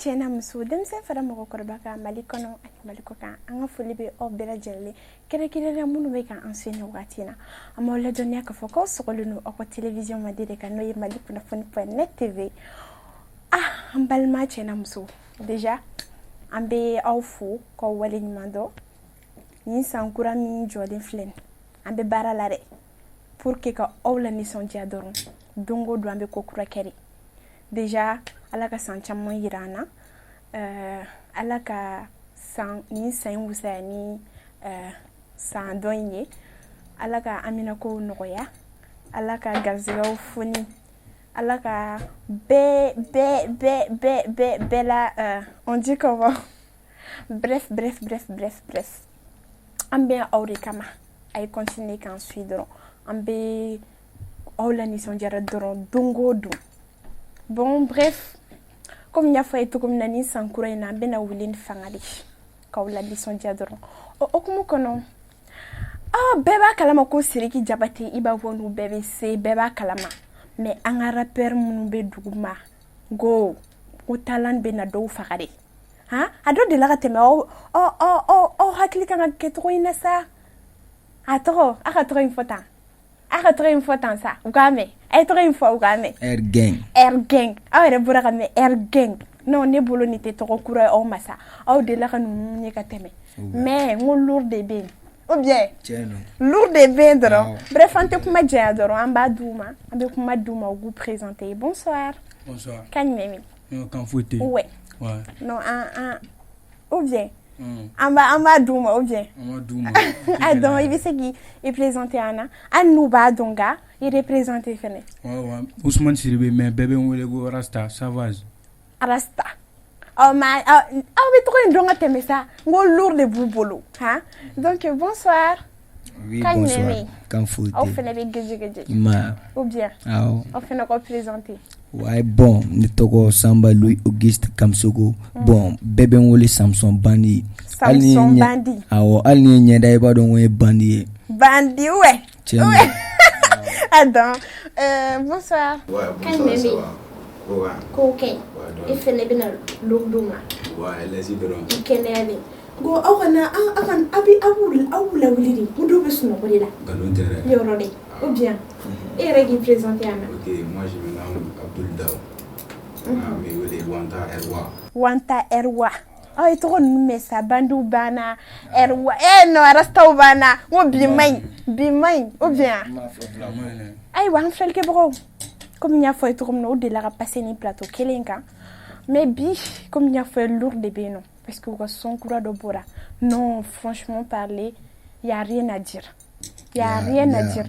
Cɛ n'a muso, denmisɛn fara mɔgɔkɔrɔba kan, Mali kɔnɔ ani Mali kɔ kan, an ka foli bɛ aw bɛɛ lajɛlen, kɛrɛnkɛrɛnnenya minnu bɛ ka an suivre nin wagati in na. An b'aw ladɔnniya k'a fɔ k'aw sɔgɔlen don aw ka télévision mandi de kan, n'o ye Mali kunnafoni point net TV. Ah, an balima cɛ n'a muso, déjà an bɛ aw fo k'aw waleɲuman dɔn. Nin san kura min jɔlen filɛ nin, an bɛ baara la dɛ, pour que ka aw la nisɔndiya dɔrɔn. Don o don an bɛ ko kura kɛ de. Déjà Ala ka san caman yira an na, Ala ka san nin san in wusaya ni san dɔ in ye. Ala ka haminakow nɔgɔya, Ala ka garisɛgɛw foni, Ala ka bɛɛ bɛɛ bɛɛ bɛɛ bɛɛ bɛɛ la, on dit comment, bref, bref, bref, bref, bref, an bɛ aw de kama. A ye continuer k'an suit dɔrɔn, an bɛ aw la nisɔndiyara dɔrɔn don o don. Bon, bref, komi n y'a fɔ a ye cogo min na, nin san kura in na, an bɛna wuli ni fanga de k'aw la nisɔndiya dɔrɔn. O hokumu kɔnɔ, ah, bɛɛ b'a kalama ko Sidiki Jabate, i b'a fɔ n'u bɛɛ bɛ se, bɛɛ b'a kalama. Mais an ka rappeur minnu bɛ dugu ma, go ko talent bɛ na dɔw faga de. Han, a dɔ delila ka tɛmɛ aw aw aw aw aw hakili kan ka kɛ cogo in na sa. A tɔgɔ, a ka tɔgɔ in fɔ tan, a ka tɔgɔ in fɔ tan sa, u k'a mɛn. A ye tɔgɔ in fɔ, u k'a mɛn. Air Gang. Air Gang, aw yɛrɛ bɔra ka mɛn Air Gang. Non, ne bolo nin tɛ tɔgɔ kura ye aw ma sa, aw delila ka ninnu ye ka tɛmɛ. Mais n ko lourd de bɛ yen, ou bien? Tiɲɛ don. Lourd de bɛ yen dɔrɔn. Bref, an tɛ kuma janya dɔrɔn, an b'a d'u ma, an bɛ kuma d'u ma, u k'u présenter. Bonsoir. Bonsoir. Kan jumɛn min? Non, kan foyi tɛ yen. Ouais. Ouais. Non, an an ou bien an b'a d'u ma, ou bien? An b'a d'u ma. Ah, donc i bɛ se k'i i présenter an na, hali n'u b'a dɔn, nka i représenter fɛnɛ. Ouais. Ousmane Sidibe, mais bɛɛ bɛ n wele ko Rasta Savage. Rasta. Ɔ ma aw bɛ tɔgɔ in dɔn ka tɛmɛ sa, n ko lourd de b'u bolo. Han, donc bonsoir. Oui, Kan bonsoir. jumɛn bɛ yen? Kan foyi Aw tɛ. fɛnɛ bɛ geje geje. I ma ye. Ou bien? Awɔ. Aw fɛnɛ k'aw présenter. Ouais, bon, ne tɔgɔ Samba Louis Auguste Kamsogo. Bon, bɛɛ bɛ n wele Samson Bandi. Hali ni ye Samson ɲɛ Bandi. Awɔ, hali ni ye ɲɛda, i b'a dɔn ko n ye bandi ye. Bandi, ouais. Tiɲɛ don. Ah donc, bonsoir. Ouais, Kan bonsoir, jumɛn bɛ ça yen? va? Ko kan? Ko kɛ. Ouais, E dɔɔni. fɛnɛ bɛna lourd d'u ma. Ouais, laisse dɔrɔn. I kɛnɛya bɛ yen. Ko aw kana aw aw kana aw bɛ aw b'u aw b'u lawuli de, ko dɔw bɛ sunɔgɔ de la. Nkalon tɛ dɛ. Yɔrɔ de, ou bien? E yɛrɛ k'i présenter an na. Ok, moi je me nomme Abdoul Daw. Ah, n bɛ wele Wanta Erwa. Wanta Erwa. Aw ye tɔgɔ ninnu mɛn sa, bandiw banna, Erwa, eh non, Rastaw banna. N ko bi man ɲi, bi man ɲi, ou bien? Ayiwa, an filɛlikɛbagaw, komi n y'a fɔ a ye cogo min na, o delila ka passer ni plateau kelen kan. Mais bi, komi n y'a fɔ a ye, lourd de bɛ yen nɔ, parce que u ka son kura dɔ bɔra. Non, franchement parler, y a rien à dire, y a rien à dire.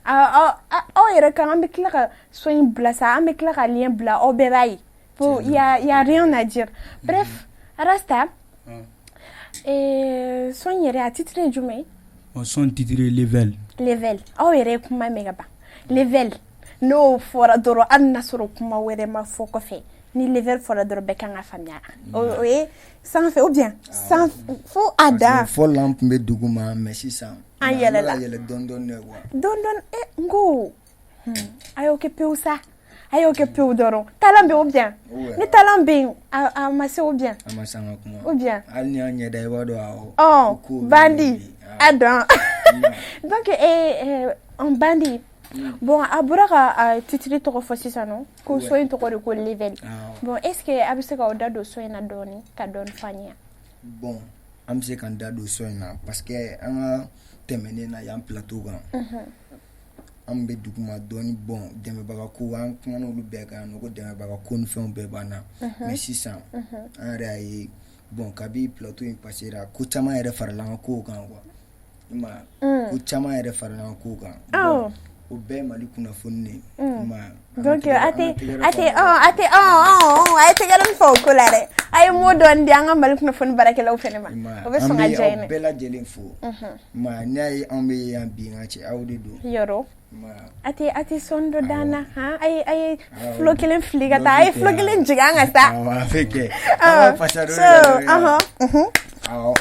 Aw aw yɛrɛ kan, an bɛ tila ka son in bila sa, an bɛ tila ka lien bila, aw bɛɛ b'a ye. Bon, y a rien à dire. Bref, Rasta, son in yɛrɛ, a titre ye jumɛn ye? Bon, son titre est Level. Level. Aw yɛrɛ ye kuma mɛn ka ban. Level, n'o fɔra dɔrɔn, hali n'a sɔrɔ kuma wɛrɛ ma fɔ kɔfɛ, ni level fɔra dɔrɔn, bɛɛ kan ka faamuya. O ye sanfɛ, ou bien san fo a dan. Fɔlɔ la, an tun bɛ dugu ma, mais sisan An yɛlɛla. An bɛ ka yɛlɛ dɔɔni dɔɔni de quoi. Dɔɔni dɔɔni. N ko a y'o kɛ pewu sa, a y'o kɛ pewu dɔrɔn. Talent bɛ yen, ou bien? Ni talent bɛ yen, a ma se, ou bien? A ma se an ka kuma. Ou bien? Hali ni y'an ɲɛda, i b'a dɔn, awɔ. Ɔ Ko bɛ bandi yen bi. A dɔn. Donc en bandi, bon, a bɔra ka a titre tɔgɔ fɔ sisan nɔ, ko son in tɔgɔ de ko Level. Bon, est ce que a bɛ se k'aw da don son in na dɔɔni, ka dɔɔni fɔ an ye? Bon, an bɛ se k'an da don son in na, parce que an ka tɛmɛnen na yan plateau kan, an bɛ duguma dɔɔni. Bon, dɛmɛbaga ko, an kumana olu bɛɛ kan yan nɔ, ko dɛmɛbaga ko ni fɛnw bɛɛ b'an na. Mais sisan an yɛrɛ y'a ye, bon, kabi plateau in passera, ko caman yɛrɛ farala an ka kow kan quoi. I ma ye, ko caman yɛrɛ farala an ka kow kan. Bon, o bɛɛ ye Mali kunnafoni de ye, i ma ye. Donc a tɛ a tɛ ɔ a tɛ ɔ ɔ a ye tɛgɛrɛ min fɔ o ko la dɛ, a ye mot dɔɔni di an ka Mali kunnafoni baarakɛlaw fɛnɛ ma. O bɛ sɔn ka diya An ye. bɛ aw bɛɛ lajɛlen fo. I ma ye, n'i y'a ye anw bɛ yan bi, n ka cɛ, aw de don. Yɔrɔ. I ma ye. A tɛ sɔn dɔ d'an na han, a ye fulo kelen fili ka taa, a ye fulo kelen jigin an ka taa. Awɔ, a bɛ kɛ. An ka fasa dɔ So de la. Awɔ.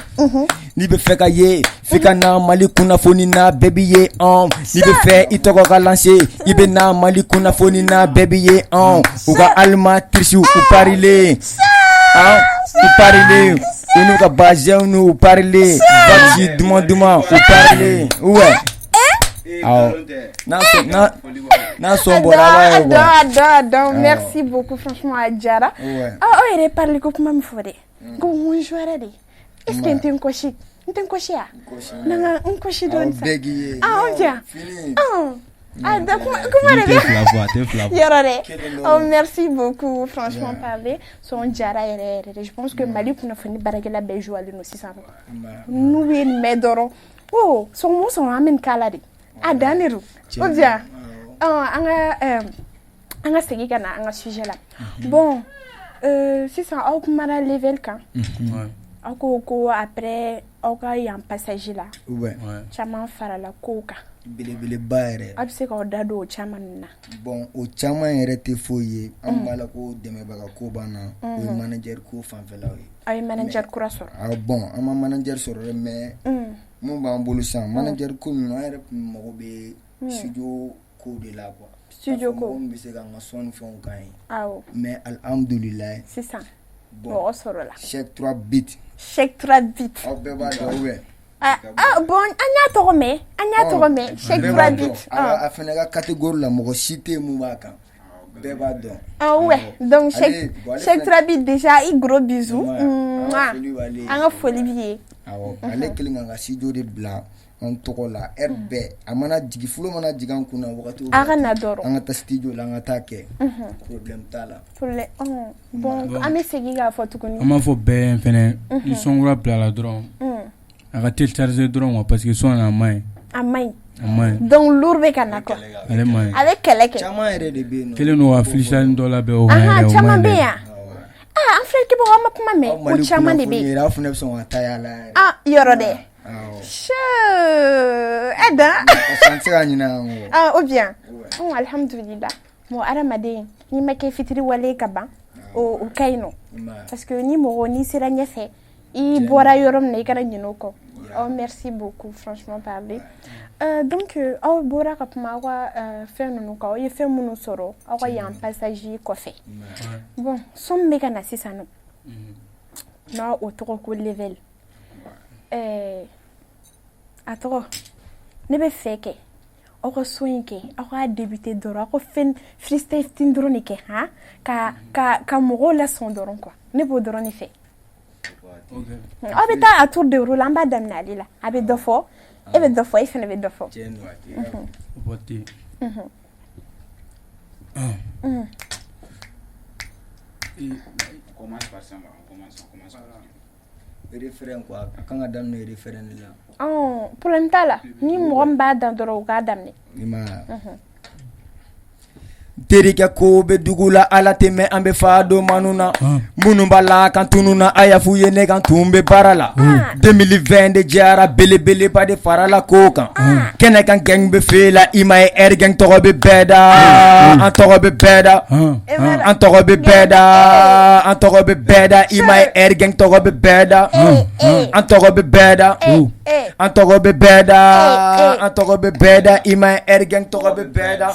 N'i bɛ fɛ ka ye, f'i ka na Mali kunnafoni na, bɛɛ bi ye ɔn. N'i bɛ fɛ i tɔgɔ ka lancer, i bɛ na Mali kunnafoni na, bɛɛ bi ye ɔn. U ka animatrice u parilen. Ah, u parilen, u n'u ka bazɛnw n'u parilen, basi duman duman, u parilen, ouais. Awɔ, n'a sɔn n'a n'a sɔn bɔra, a b'a ye quoi. Dɔn dɔn, merci beaucoup, franchement a diyara. Ouais. Aw aw yɛrɛ ye parili ko kuma min fɔ dɛ, ko n jouera de, est ce que n tɛ n kɔsi, n tɛ n kɔsi ya, na n ka n kɔsi Awɔ, dɔɔni sa. Bɛɛ k'i ye. Ah, o diya. Fini. Ah, da kuma kuma de Tɛ bɛ fila fɔ, a tɛ fila fɔ. Yɔrɔ dɛ. Kelen dɔrɔn. Oh, merci beaucoup, franchement Yeah. parler, son diyara yɛrɛ yɛrɛ de. Je pense que Mali kunnafoni baarakɛla bɛɛ joualen don sisan nɔ. Ma- N'u ye nin mɛn dɔrɔn, oh, sɔgɔma o sɔgɔma an bɛ nin k'a la de, a dan de don o diya. An ka segin ka na an ka sujet la. Bon, sisan aw kumana level kan. Aw ko ko après aw ka yan passage la, Ouais. caman farala kow kan. Belebeleba yɛrɛ. Aw bɛ se k'aw da don o caman ninnu na? Bon, o caman yɛrɛ tɛ foyi ye, an b'a la ko dɛmɛbaga ko b'an na, o ye manager ko fanfɛlaw ye. Aw ye manager kura sɔrɔ? Ah bon, an ma manager sɔrɔ dɛ, mais mun b'an bolo sisan, manager ko ninnu, an yɛrɛ tun mago bɛ studio ko de la quoi. Studio K'a fɔ ko. mɔgɔ min bɛ se k'an ka son ni fɛnw k'an ye. Awɔ. Mais alhamdulilayi. Sisan Bon, mɔgɔ sɔrɔla. Cheikh 3 Beat. Cheikh 3 Beat. Aw bɛɛ b'a dɔn ou bien? Ah, ah bon, an y'a tɔgɔ mɛn, an y'a tɔgɔ mɛn, Cheikh Bɛɛ 3 b'a dɔn. Beat. A fɛnɛ ka catégorie la, mɔgɔ si tɛ yen mun b'a kan, bɛɛ b'a dɔn. Ah ouais, donc Allez, Cheikh, bon, allez, Cheikh fɛnɛ- 3 Beat déjà, i gros bisous. Ouais, an ka Mouah. foli b'ale ye. An ka foli b'i ye. Awɔ, ale kelen k'an ka studio de bila an tɔgɔ la heure bɛɛ, a mana jigin, fulo mana jigin an kun na wagati o A ka wagati, na dɔrɔn. an ka taa studio la, an ka taa kɛ, problème t'a la. Bon, an bɛ segin k'a fɔ tuguni. An b'a fɔ bɛɛ ye fɛnɛ, ni son kura bilala dɔrɔn, a ka télécharger dɔrɔn quoi, parce que son a man ɲi. A man ɲi. A man ɲi. Donc lourd bɛ ka na quoi. Ale man ɲi. A bɛ kɛlɛ kɛ. Caman yɛrɛ de bɛ yen nɔ. Kelen don ka freestyle dɔ labɛn o kan Ahan, yɛrɛ, o caman man bɛ ɲi dɛ. yan. Ah, an filɛlikɛbagaw, an ma kuma mɛn Aw ko Mali caman de bɛ kunnafoni yen. yɛrɛ, aw fana bɛ sɔn ka taa yaala yɛrɛ. Ah, yɔrɔ dɛ. Awɔ. Chou, Adam. Parce que an tɛ se ka ɲinɛ an kɔ. Ah, ou bien. Oh, alhamdulillah. Bon, hadamaden, n'i ma kɛ fitiriwale ka ban, o ka ɲi nɔ. Parce que ni mɔgɔ n'i sera ɲɛfɛ, i bɔra yɔrɔ min na, i kana ɲinɛ o kɔ. Oh, merci beaucoup, franchement parler. Donc, aw bɔra ka kuma aw ka fɛn ninnu kan, aw ye fɛn minnu sɔrɔ aw ka yan passage kɔfɛ. Bon, son min bɛ ka na sisan nɔ, n'a o tɔgɔ ko level. A tɔgɔ, ne bɛ fɛ kɛ aw ka son in kɛ, aw k'a débuter dɔrɔn, aw ka fɛn freestyle fitinin dɔrɔn de kɛ han, ka mɔgɔw lasɔn dɔrɔn quoi, ne b'o dɔrɔn de fɛ. Aw bɛ taa a tour de rôle, an b'a daminɛ ale la, a bɛ dɔ fɔ, e bɛ dɔ fɔ, e fana bɛ dɔ fɔ. Tiɲɛ don. Waati. On commence par ça, on commence, on commence par ça. Refrain quoi, a kan ka daminɛ refrain de la. Ɔn, problème t'a la, ni mɔgɔ min b'a dan dɔrɔn, u k'a daminɛ. I m'a ye. Terikɛ ko bɛ dugu la, ala tɛ mɛn, an bɛ fa don manu na, minnu b'a la kan tunu na, a y'a f'u ye, ne kan tun bɛ baara la. 2020 de diyara, belebeleba de farala ko kan, kɛnɛ kan, gang bɛ fe la, i ma ye, air gang tɔgɔ bɛ bɛɛ da, an tɔgɔ bɛ bɛɛ da, an tɔgɔ bɛ bɛɛ da, an tɔgɔ bɛ bɛɛ da, i ma ye, air gang tɔgɔ bɛ bɛɛ da, an tɔgɔ bɛ bɛɛ da, an tɔgɔ bɛ bɛɛ da, an tɔgɔ bɛ bɛɛ da, i ma ye, air gang tɔgɔ bɛ bɛɛ da,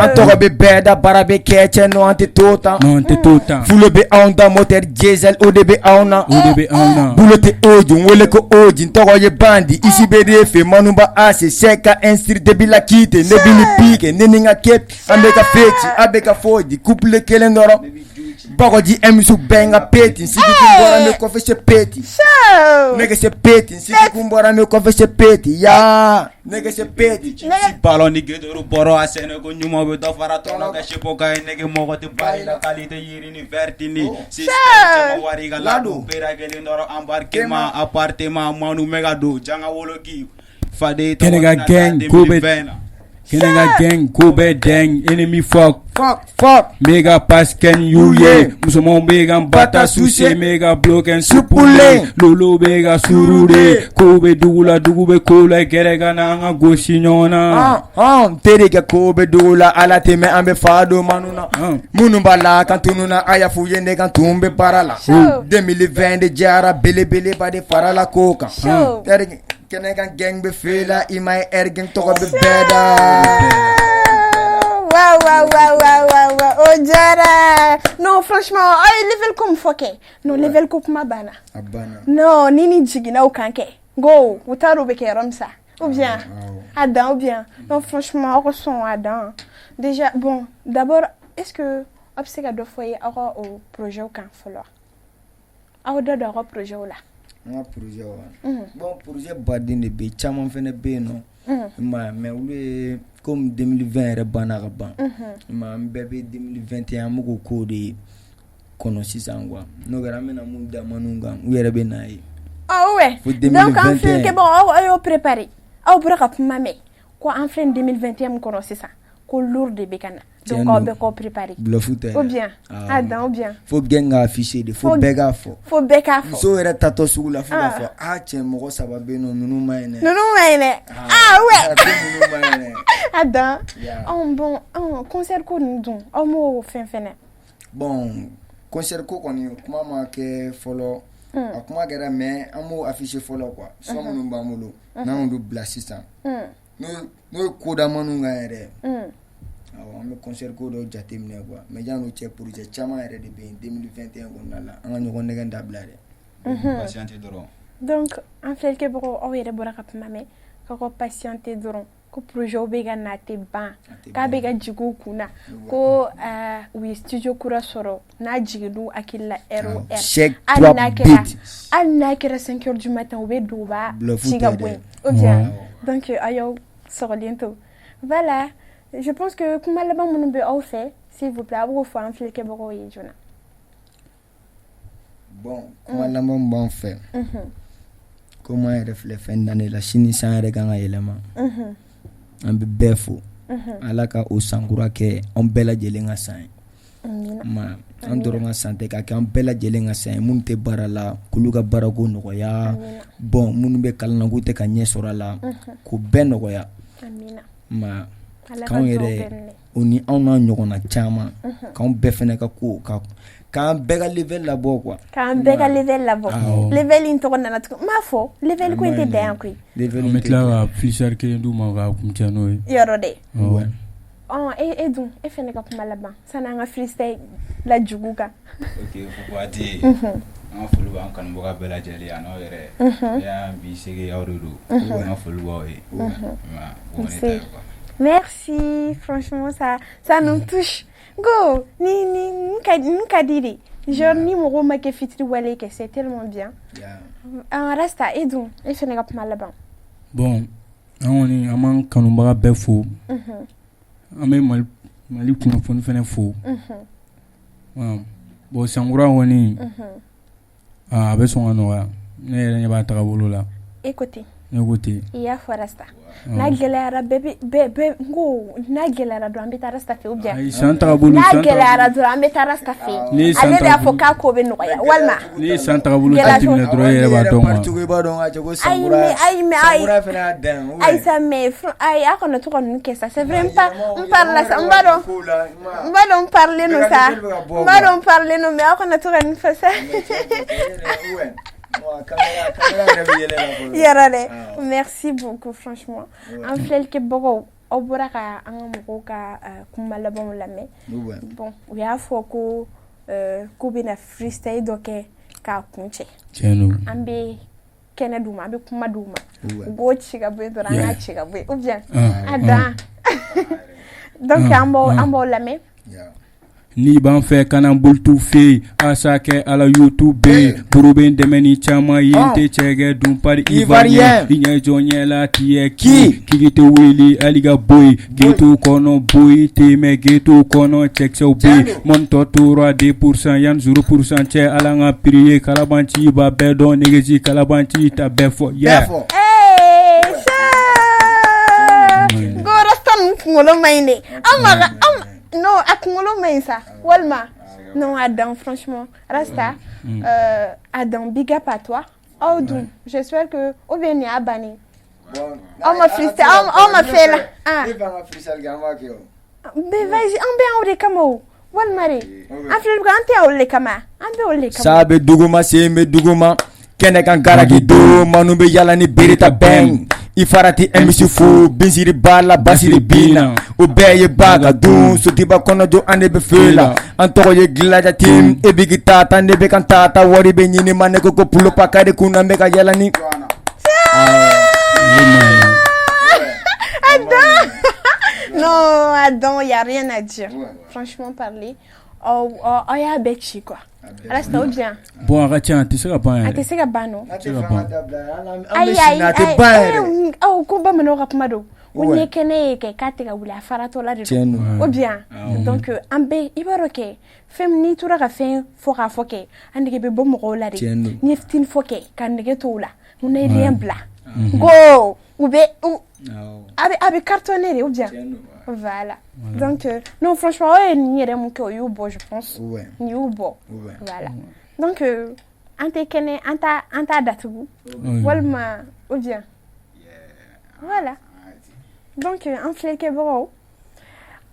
an tɔgɔ bɛ bɛɛ da, baara bɛ kɛ, cɛ nɔ, an tɛ to tan. Non, an tɛ to tan. Fulo bɛ anw da, moteur diesel o de bɛ anw na. O de bɛ anw na. Bulo tɛ oji, n wele ko oji, n tɔgɔ ye bandi, isi bɛ de fɛ manuba ase sɛ ka insiri debi la kite, ne bi ni pike, ne ni n ka kep, an bɛ ka feci, a bɛ ka foji, couple kelen dɔrɔn, Bakɔji emisu bɛɛ n ka peti, n sigi kun bɔra n bɛ kɔfɛ se peti, ne ka se peti, n sigi kun bɔra n bɛ kɔfɛ se peti, ya ne ka se peti. Ballon ni gɛdɛrɛ bɔrɔ a sɛnɛ ko ɲuman bɛ dɔ fara tɔnɔ kan, sepo ka ye nege mɔgɔ tɛ bari la qualité yiri ni vertini système caman wari ka ladon bɛɛ kelen dɔrɔn, embarquement appartement manu mɛ ka don janga woloki faden. Kɛnɛ ka gang ko bɛ, kɛnɛ ka gang ko bɛ dɛng, ennemi fuck. Fuck fuck. N bɛ ka passe kɛ ni y'u ye, musomanw bɛ ka n bata suce, n bɛ ka blow kɛ n supulen, lolo bɛ ka suru de, kow bɛ dugu la, dugu bɛ kow la, gɛrɛ ka na an ka gosi ɲɔgɔn na. Hɔn, terikɛ ko bɛ dugu la, ala tɛ mɛn, an bɛ fa don manu na, minnu b'a la kan tunu na, a y'a f'u ye, ne kan tun bɛ baara la. 2020 de diyara, belebeleba de farala ko kan, kɛnɛ kan, gang bɛ fe la, i ma ye, air gang tɔgɔ bɛ bɛɛ da. Waaw waaw waaw waaw waaw waaw, O diyara. Non, franchement, aw ye level ko min fɔ kɛ, non, level ko kuma banna. A banna. Non, ni ni jiginna o kan kɛ, go u t'a dɔn u bɛ kɛ yɔrɔ min sa, ou bien Awɔ. A dan, ou bien non, franchement, aw ka son a dan déjà. Bon, d'abord, est-ce que aw bɛ se ka dɔ fɔ ye aw ka o projet kan fɔlɔ, aw da don aw ka projet la? An ka projet wa? Bon, projet baden de bɛ yen, caman fɛnɛ bɛ yen nɔ. I m'a ye, mais olu ye comme 2020 yɛrɛ banna ka ban. I m'a ye, an bɛɛ bɛ 2021, an bɛ k'o kow de kɔnɔ sisan quoi. N'o kɛra, an bɛna mun da manu kan, u yɛrɛ bɛ n'a ye. Ah ouais. Fo Donc an 2021. filɛ kɛ, bon, aw y'o préparé, aw bɔra ka kuma mɛn ko an filɛ nin 2021 min kɔnɔ sisan, ko lourd de bɛ ka na, donc Tiɲɛ aw don. bɛɛ k'aw préparé. Bluff tɛ. Ou bien Awɔ. a dan, ou bien Fo gɛn ka afficher de, fo bɛɛ k'a fɔ. Fo bɛɛ k'a fɔ. Musow yɛrɛ tatɔ sugu la, fo k'a Ah. fɔ a cɛ, mɔgɔ saba bɛ yen nɔ, ninnu ma ɲi dɛ. Ninnu ma ɲi dɛ. Ah ouais. Ko ninnu ma ɲi dɛ. A dan. Yeah. Ɔn, bon, ɔn, concert ko ninnu dun, aw m'o fɛn fɛnɛ? Bon, concert ko kɔni, kuma ma kɛ fɔlɔ. A kuma kɛra, mais an m'o afficher fɔlɔ quoi. Son minnu b'an bolo, n'an y'olu bila sisan, n'o ye ko damaniw kan yɛrɛ, awɔ, an bɛ concert ko dɔw jateminɛ quoi. Mais yan'o cɛ, projet caman yɛrɛ de bɛ yen 2021 kɔnɔna la. An ka ɲɔgɔn nɛgɛn dabila dɛ. Patienter dɔrɔn. Donc an filɛlikɛbagaw, aw yɛrɛ bɔra ka kuma mɛn k'aw ka patienter dɔrɔn, ko projet bɛ ka na, a tɛ ban, A tɛ k'a bɛ ban. ka jigin u kun na, ko u ye studio kura sɔrɔ, n'a jiginn'u hakili la heure o heure, Check hali trois n'a kɛra beat. hali n'a kɛra 5 heures du matin, u bɛ don, u b'a Bluff ci ka tɛ bɔ dɛ. yen, ou bien. Donc aw y'aw sɔgɔlen to. Voilà, je pense que kuma laban minnu bɛ aw fɛ, s'il vous plaît, a b'o fɔ an filɛlikɛbagaw ye joona. Bon, kuma laban min b'an fɛ, komi an yɛrɛ filɛ fɛn dannen la, sini san yɛrɛ kan ka yɛlɛma, an bɛ bɛɛ fo. Ala ka o sankura kɛ an bɛɛ lajɛlen ka san ye. Amina. Ma an dɔrɔn ka san tɛ, ka kɛ an bɛɛ lajɛlen ka san ye. Minnu tɛ baara la, k'olu ka baarako nɔgɔya. Bon, minnu bɛ kalan na, k'u tɛ ka ɲɛ sɔrɔ a la, k'o bɛɛ nɔgɔya. Amina. Ma Ala ka k'anw duwawu yɛrɛ bɛɛ minɛ. O ni anw n'a ɲɔgɔnna caman, k'anw bɛɛ fɛnɛ ka ko ka k'an bɛɛ ka level labɔ quoi. K'an bɛɛ ka level labɔ. Awɔ. Level in tɔgɔ nana tugun, n b'a fɔ level ko in tɛ dan yan koyi. Level An in bɛ tɛ tila ka freestyle kelen d'u ma k'a kuncɛ n'o ye. Yɔrɔ dɛ. Awɔ. Ɔn, e dun, e fɛnɛ ka kuma laban sanni an ka freestyle la jugu kan. Ok, Fufuwati, an ka foli b'an kanubaga bɛɛ lajɛlen ye, a n'aw yɛrɛ. Ne y'an bi sege aw de don. An ka foli b'aw ye. Ma, o ne ta ye quoi. Merci, franchement, ça nous touche. Go ni ni n ka n ka di de, genre ni mɔgɔw ma kɛ fitiri wale kɛ, c'est tellement bien. An Rasta, e dun, e fɛnɛ ka kuma laban. Bon, an kɔni, an b'an kanubaga bɛɛ fo. An bɛ Mali kunnafoni fɛnɛ fo. Bon, sankura kɔni, a bɛ sɔn ka nɔgɔya, ne yɛrɛ ɲɛ b'a tagabolo la. E ko ten. Ne ko ten. I y'a fɔ Rasta, n'a gɛlɛyara, bɛɛ bɛ bɛɛ bɛɛ, n ko n'a gɛlɛyara dɔrɔn, an bɛ taa Rasta fɛ, ou bien? Ayi, san tagabolo, N'a san gɛlɛyara dɔrɔn, an bɛ taa Rasta fɛ. N'i ye san Ale de y'a fɔ tagabolo- k'a ko bɛ nɔgɔya, walima? N'i ye san tagabolo Gɛlɛya jateminɛ dɔrɔn, e yɛrɛ b'a dɔn quoi. Cogo i b'a dɔn ka cɛ ko Ayi, sankura mais ayi, mais ayi. sankura fɛnɛ y'a dan ye, ou bien? Ayi sa, mais ayi, a kana to ka ninnu kɛ sa, c'est vrai, n pa n parla sa, n b'a dɔn, n b'a dɔn, n parlen no sa, n b'a dɔn, n parlen no, mais aw kana to ka nin fɔ sa. Yɔrɔ dɛ. Merci beaucoup, franchement. An filɛlikɛbagaw, aw bɔra ka an ka mɔgɔw ka kuma labanw lamɛn. Bon, u y'a fɔ ko k'u bɛna freestyle dɔ kɛ k'a kun cɛ. Tiɲɛ don. An bɛ kɛnɛ d'u ma, an bɛ kuma d'u ma, u b'o ci ka bɔ yen dɔrɔn, an k'a ci ka bɔ yen, ou bien? A dan. Donc an b'aw lamɛn. N'i b'an fɛ, kana bolitu fɛ yen, asa kɛ ala YouTube buru bɛ n dɛmɛ ni caman ye, n tɛ cɛkɛ dun pari ivoirien, i ɲɛ jɔ ɲɛ la tiyɛ ki kiki tɛ wuli hali ka bɔ yen, ghetto kɔnɔ boyi tɛ mɛ, ghetto kɔnɔ cɛkisɛw bɛ yen, mɔnitɔ tora 2% yanni 0% cɛ, ala n ka prier, kalabanci b'a bɛɛ dɔn, négési kalabanci ta bɛɛ fɔ yeah. Hey, sha! Go Rasta ninnu kunkolo man ɲi dɛ. An ma ka an ma, non, a kunkolo man ɲi sa, walima? Non, a dan, franchement. Rasta, a dan, big up à toi. Aw dun, j'espère que, ou bien nin y'a bannen? Aw ma freestyle, aw ma fɛ la. Ah. Ne fɛ an ka freestyle kɛ, an b'a kɛ o. Mais vas-y, an bɛ aw de kama o. Walima de. An filɛ, an tɛ aw de kama. An bɛ olu de kama. Sa bɛ duguma, sen bɛ duguma, kɛnɛ kan garaki do, manu bɛ yala ni bereta bɛn. I farati MC fu binsiri b'a la basiri bin na o bɛɛ ye ba ka dun sotiba kɔnɔ jɔ an de bɛ feu la an tɔgɔ ye Gladia team e bɛ k'i ta ta ne bɛ ka n ta ta wari bɛ ɲini ma ne ko ko pulopa kari kun an bɛ ka yɛlɛ ni Non, Adam, il n'y a rien à dire. Franchement parler, oh, oh, oh, y'a bɛɛ ci quoi. Rasta ou bien. Bon, a ka ca, a tɛ se ka ban A yɛrɛ. tɛ se ka ban non. A tɛ se ka ban. Ayi ayi a tɛ ban yɛrɛ. Aw ko bamananw ka kuma don. Ko Ouais. n'i ye kɛnɛ ye kɛ k'a tɛ ka wuli a faratɔla de Tiɲɛ don. don. Ou bien. Donc an bɛ i b'a dɔn kɛ fɛn min n'i tora ka fɛn fɔ k'a fɔ kɛ a nege bɛ bɔ mɔgɔw la de. Tiɲɛ don. N'i ye fitinin fɔ kɛ ka nege to u la. Mun na i rien bila. Ko u bɛ u a bɛ cartonner de ou bien. Voilà. Donc non, franchement, o ye nin yɛrɛ mun kɛ o y'u bɔ, je pense. Ouais. Nin y'u bɔ. Ouais. Voilà. Donc an tɛ kɛnɛ an t'a datugu. Oui. Walima ou bien. Voilà. Donc an filɛlikɛbagaw,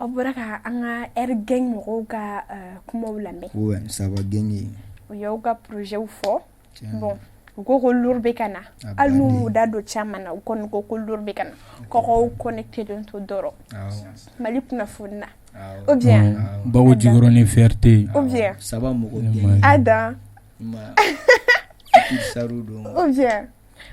aw bɔra ka an ka R Gang mɔgɔw ka kumaw lamɛn. Ouais, ça va gagner. U y'aw ka projet fɔ. Tiɲɛ. Bon, u ko ko lourd bɛ ka na. A Hali n'u baden. m'u da don caman na, u kɔni ko ko lourd bɛ ka na. K'aw connecté len to dɔrɔn. Awɔ. Mali kunnafoni na. Awɔ. Ou bien. Bago Jikɔrɔni fierté. Ou bien. Saba mɔgɔ Ouais. gɛn. Adam. Ma. Saru don. Ou bien.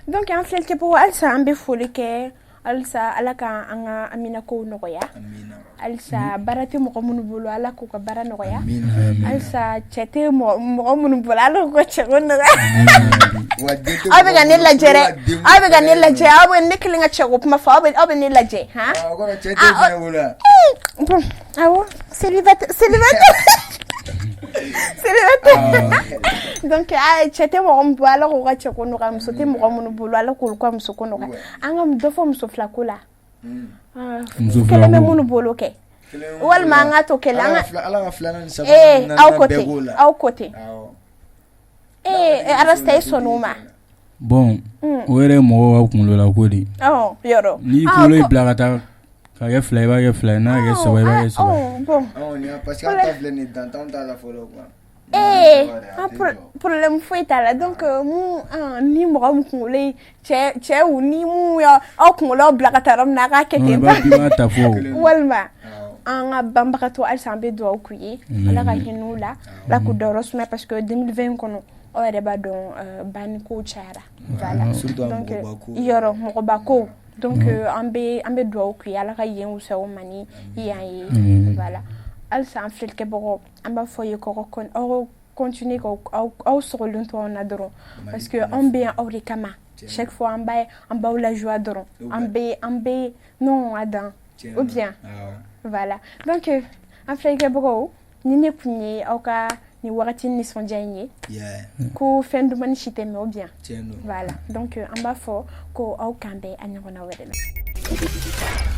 Donc an filɛlikɛbagaw, halisa an bɛ foli kɛ halisa Ala ka an ka aminakow nɔgɔya. Amina. Halisa baara tɛ mɔgɔ minnu bolo, Ala k'u ka baara nɔgɔya. Amina. Halisa cɛ tɛ mɔgɔ minnu bolo, Ala k'u ka cɛko nɔgɔya. Wa den tɛ Aw bɛ ka ne mɔgɔ lajɛ dɛ, wa den aw bɛ ka ne lajɛ, aw bɛ ne kelen ka cɛko kuma fɔ, aw bɛ ne lajɛ han. Ah, o kɔrɔ cɛ tɛ Ah, fɛnɛ bolo wa? Bon, awɔ, célibataire, célibataire, célibataire. Donc ah, cɛ tɛ mɔgɔ min bolo, Ala k'u ka cɛko nɔgɔya, muso tɛ mɔgɔ minnu bolo, Ala k'olu ka musoko nɔgɔya. An ka dɔ fɔ muso fila ko la. Ah, Muso fila kelen bɛ ko. minnu bolo kɛ. Kelen Walima an ka to kelen an Ala ka ka Ala ka filanan ni sabanan ee ni aw naaninan ko bɛɛ ten k'o la. aw ko ten. Awɔ. Ee Arasta, e sɔnn'o ma? Bon, o yɛrɛ ye mɔgɔw ka kunkolo la ko de ye. Ɔ yɔrɔ. N'i Ah, kunkolo y'i ko- bila ka taa ka kɛ fila ye, i b'a kɛ fila ye, n'a kɛ saba ye, i b'a kɛ saba ye. Oh, bon. Anw ni parce que an ta filɛ nin ye, dan t'anw ta la fɔlɔ quoi. Ee A an tɛ jɔ. Problème foyi t'a la. Donc mun ah, ni mɔgɔ min kunkolo ye cɛ cɛw ni mun y'aw kunkolo bila ka taa yɔrɔ min na, a k'a kɛ Non, i ten. b'a i b'a ta fɔ o. Walima Awɔ. an ka banbagatɔ, halisa an bɛ dugawu k'u ye, Ala ka hinɛ u la, Ala k'u dayɔrɔ sumaya, parce que 2020 kɔnɔ, aw yɛrɛ b'a dɔn, banni kow cayara. Voilà. Surtout a Donc mɔgɔba ko. yɔrɔ mɔgɔba ko. Donc an bɛ dugawu k'u ye, Ala ka yen wusaya u ma ni yan ye. Voilà. Halisa an filɛlikɛbagaw, an b'a fɔ ye k'aw ka aw continuer ka aw sɔgɔlen to anw na dɔrɔn, parce que anw bɛ yan aw de kama. Chaque fois an b'a an b'aw la joie dɔrɔn. An bɛ non a dan. Tiɲɛ Ou don. bien. Awɔ. Voilà. Donc an filɛlikɛbagaw, ni ne kun ye aw ka nin wagati nisɔndiya in ye ko fɛn dumani si tɛ mɛn, ou bien. Tiɲɛ don. Voilà. Donc an b'a fɔ ko aw kan bɛn a ɲɔgɔnna wɛrɛ la.